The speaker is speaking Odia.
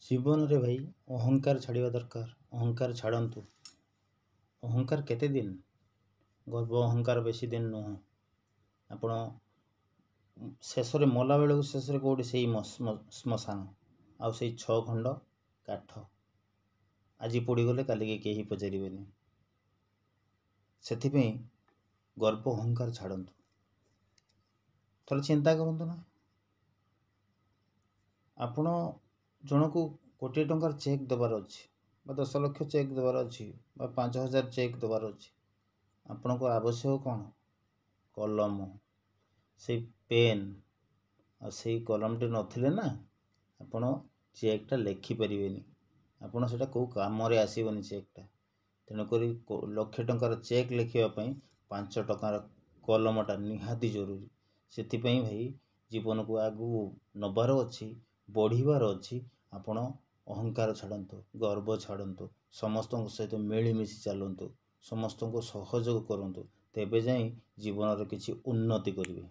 ଜୀବନରେ ଭାଇ ଅହଙ୍କାର ଛାଡ଼ିବା ଦରକାର। ଅହଙ୍କାର ଛାଡ଼ନ୍ତୁ। ଅହଙ୍କାର କେତେ ଦିନ? ଗର୍ବ ଅହଙ୍କାର ବେଶୀ ଦିନ ନୁହଁ। ଆପଣ ଶେଷରେ ମଲା ବେଳକୁ ଶେଷରେ କେଉଁଠି ସେଇ ଶ୍ମଶାନ ଆଉ ସେଇ 6 ଖଣ୍ଡ କାଠ। ଆଜି ପୋଡ଼ିଗଲେ କାଲିକି କେହି ପଚାରିବେନି। ସେଥିପାଇଁ ଗର୍ବ ଅହଙ୍କାର ଛାଡ଼ନ୍ତୁ। ଥରେ ଚିନ୍ତା କରନ୍ତୁ ନା, ଆପଣ ଜଣକୁ କୋଟିଏ ଟଙ୍କାର ଚେକ୍ ଦେବାର ଅଛି ବା 10 ଲକ୍ଷ ଚେକ୍ ଦେବାର ଅଛି ବା 5000 ଚେକ୍ ଦେବାର ଅଛି, ଆପଣଙ୍କୁ ଆବଶ୍ୟକ କ'ଣ? କଲମ, ସେଇ ପେନ୍। ଆଉ ସେଇ କଲମଟି ନଥିଲେ ନା ଆପଣ ଚେକ୍ଟା ଲେଖିପାରିବେନି, ଆପଣ ସେଇଟା କେଉଁ କାମରେ ଆସିବନି ଚେକ୍ଟା। ତେଣୁକରି ଲକ୍ଷେ ଟଙ୍କାର ଚେକ୍ ଲେଖିବା ପାଇଁ 5 ଟଙ୍କାର କଲମଟା ନିହାତି ଜରୁରୀ। ସେଥିପାଇଁ ଭାଇ ଜୀବନକୁ ଆଗକୁ ନେବାର ଅଛି, ବଢ଼ିବାର ଅଛି, ଆପଣ ଅହଙ୍କାର ଛାଡ଼ନ୍ତୁ, ଗର୍ବ ଛାଡ଼ନ୍ତୁ, ସମସ୍ତଙ୍କ ସହିତ ମିଳିମିଶି ଚାଲନ୍ତୁ, ସମସ୍ତଙ୍କୁ ସହଯୋଗ କରନ୍ତୁ, ତେବେ ଯାଇ ଜୀବନରେ କିଛି ଉନ୍ନତି କରିବେ।